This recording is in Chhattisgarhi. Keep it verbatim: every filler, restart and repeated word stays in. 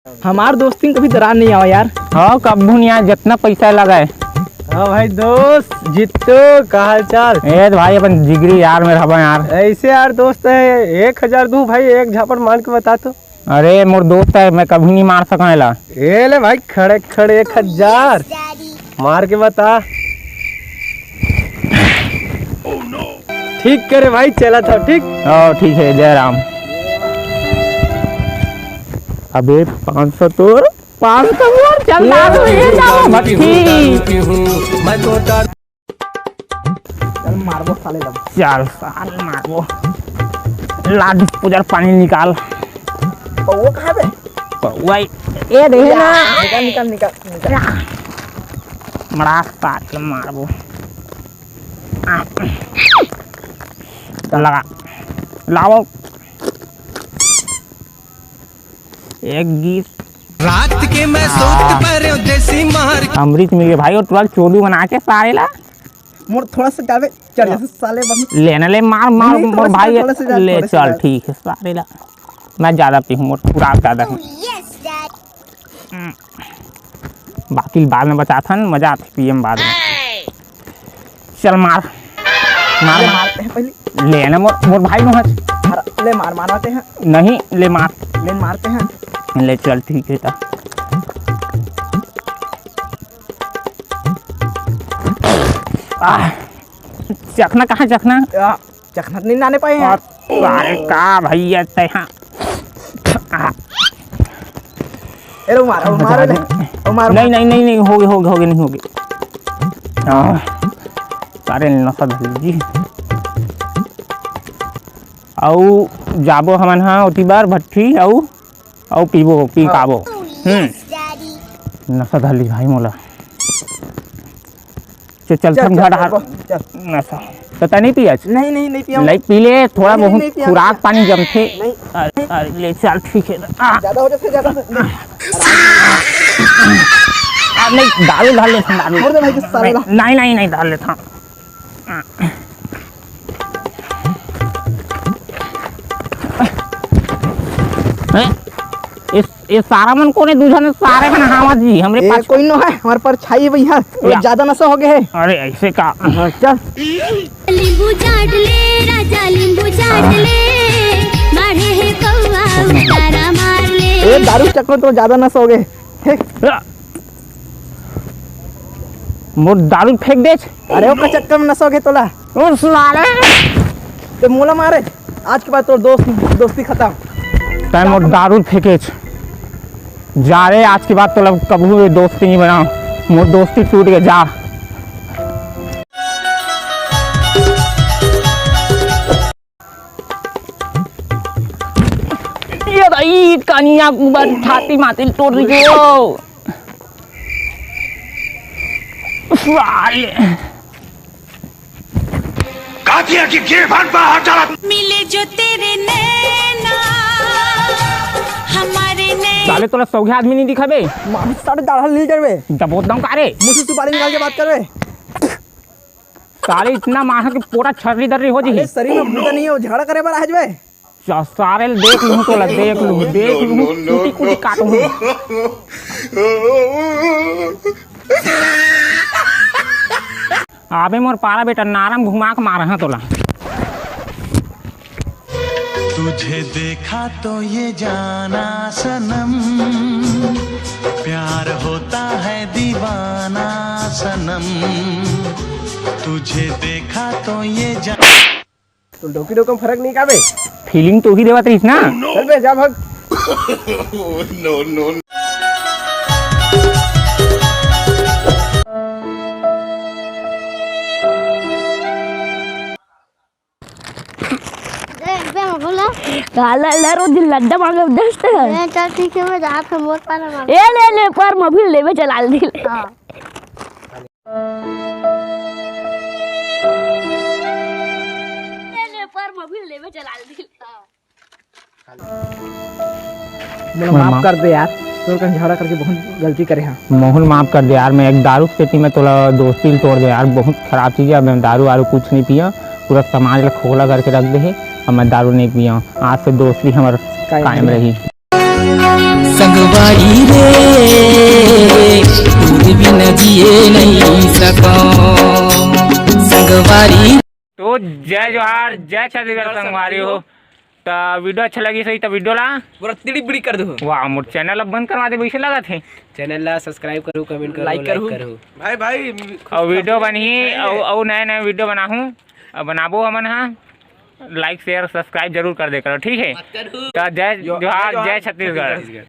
हमार दोस्ती में कभी दरार नहीं आवा यार। हाँ, कब्बू नहीं आए, जितना पैसा लगाए। हाँ भाई दोस्त जित्तू, का हाल चाल? ए तो भाई, अपन जिगरी यार में रहबा यार। ऐसे यार दोस्त है, एक हजार दूं भाई, एक झापड़ मार के बता तो। अरे मोर दोस्त है, मैं कभी नहीं मार सका एला। ए ले भाई, खड़े खड़े एक हजार मार के बता। ठीक करे भाई, चला था, ठीक। हाँ ठीक है, जय राम। अबे पाँच सौ तोर, पाँच सौ मोर, चल ना, तू ये जाओ भट्टी। चल मारबो साले ला। चल साल मारबो। ला डिस्पोजल पानी निकाल। पौवा कहाँ बे? पौवा ए दे ना। निकाल, निकाल, निकाल, निकाल। मड़ा साल मारबो। आ। लगा। लाओ। एक गीत। रात के मैं सूत परे देसी मार। अमृत मिल गया भाई, और तुरंत चोलू बना के सारे ला। मोर थोड़ा सा जावे चढ़ जाते साले बम। लेना ले, मार, मार, नहीं, नहीं, मोर थोड़ा सा, भाई, थोड़ा सा जा, ले, थोड़ा सा चल, जा। ठीक है, सारे ला। मैं ज्यादा पीहूँ, मोर खुराक ज्यादा है। हम्म। बाकी बाद में बचाथन, मजा आथे पिए में बाद में। चल मार, मार, ले मार। मारते हैं पहले। ले ना मोर, मोर भाई नो हच। मार, ले मार, मारते हैं। नहीं, ले मार। ले मारते हैं। ले चल, ठीक है ता। आह, चखना कहाँ चखना? आ, चखना तो नहीं लाने पाए हैं। और सारे का भैया तैहा। ए लो मार, ओ मार ले। ओ मार, नहीं, मार। नहीं, नहीं, नहीं, हो गए, हो गए, हो गए, नहीं हो गए। आह, सारे नशा धर लीजिए। अउ जाबो हमन हा ओती बार भट्ठी अउ, अउ पीबो, पी हाँ। पाबो। हम्म। नशा धर ली भाई मोला। चल, चल, चल, थम चल, घर चल, आ। बस, चल। नशा। तो तै नहीं पियच? नहीं, नहीं, नहीं पिया हूँ। ले पी ले, थोड़ा नहीं, बहुत नहीं पिया, खुराक नहीं पिया। पानी जमथे। नहीं। अरे, अरे, ले चल, ठीक है। आ। ज्यादा हो जाए, फिर ज्यादा हो जाए। आ, नहीं, दारू डाल ले, दारू। छोड़ दे भाई, किस साले ला। नहीं, नहीं, नहीं, डाल लेता हूँ। हैं? इस ये सारा मन कोने दू झन सारे मन हावत जी हमरे ए, पाछू। कोई नो है, हमारे परछाई भैया, या। ज्यादा नशा हो गया है। अरे ऐसे का? हाँ, चल। नींबू चाट ले राजा, नींबू चाट ले, मारे है कौआ उतारा मार ले। ए, दारू चक्कर तो ज्यादा नशा हो गए। फेंक। या। मोर दारू फेंक दे। अरे ओकर चक्कर में नशा हो गए तोला। ओ साले। ते मोला मारे, आज के बाद तोर दोस्त, दोस्ती खत्म। तै मोर दारू फेंकेच। जा रे, आज के बाद तोला कभू भी दोस्ती नहीं बनाओ। मोर दोस्ती टूट गए, जा। ये दाई कनिया कुबर छाती मातिल तोड़ रही हो। साले। कातिया की गिरफ्तार पर हाथ डाला। मिले जो तेरे नैना, हमारे नैना। साले तोला सौघे आदमी नहीं दिखाबे। मामी साले दाढ़ा ले जाबे। दबोत दम का रे। मुंह से सुपारी निकाल के बात करबे। साले इतना मारा कि पूरा छर्री दर्री हो जी। अरे शरीर में बूता नहीं है, वो झगड़ा करे बर आज बे। चा-, सारे ल देख लूँ तोला, देख लूँ, देख लूँ, कुटी कुटी काटूँ। अबे मोर पारा बेटा, नारम घुमा के मारा हाँ तोला। तुझे देखा तो ये जाना सनम, प्यार होता है दीवाना सनम, तुझे देखा तो ये जा- तो डोकी डोका में फर्क नहीं का बे? फीलिंग तो ही देवत रहीस ना। चल बे, जा भाग। ए, बे, बोला। काला लरो दिन लड्डा मांगे दस टका। ए, चल ठीक है, मैं जात हूँ, मोर पाना मांग। ए, ले, ले, पर मभी लेवे चला दिल। हाँ। ले, ले, पर मभी लेवे चला दिल। हाँ। मोला मोला माफ माफ कर दे यार, तोर कन झगड़ा करके बहुत गलती करे हाँ। मोहन माफ कर दे यार, मैं एक दारू के सेती मैं तोला दोस्ती ल तोड़ दे यार, बहुत खराब चीज है। अब मैं दारू वारू कुछ नहीं पिया, पूरा समाज ला खोखला करके रख दे है। अब मैं दारू नहीं पिया, आज से दोस्ती हमर कायम कायम रही। रही। संगवारी रे, तोर बिना जिए नहीं सकौं। संगवारी। तो जय जोहार, जय छत्तीसगढ़ संगवारी हो। त वीडियो अच्छा लगिस होही त वीडियो ला पूरा तिड़ी बिड़ी कर दो। वाह, मोर चैनल अब बंद करवा दे, वैसे लगत हे। चैनल ला सब्सक्राइब करो, कमेंट करो, लाइक करो। भाई, भाई, अउ वीडियो बनही, अउ, अउ नए नए वीडियो बनाहूँ, अउ बनाबो हमन हा। लाइक, शेयर, सब्सक्राइब जरूर कर दे करो, ठीक है? त जय जोहार, जय छत्तीसगढ़।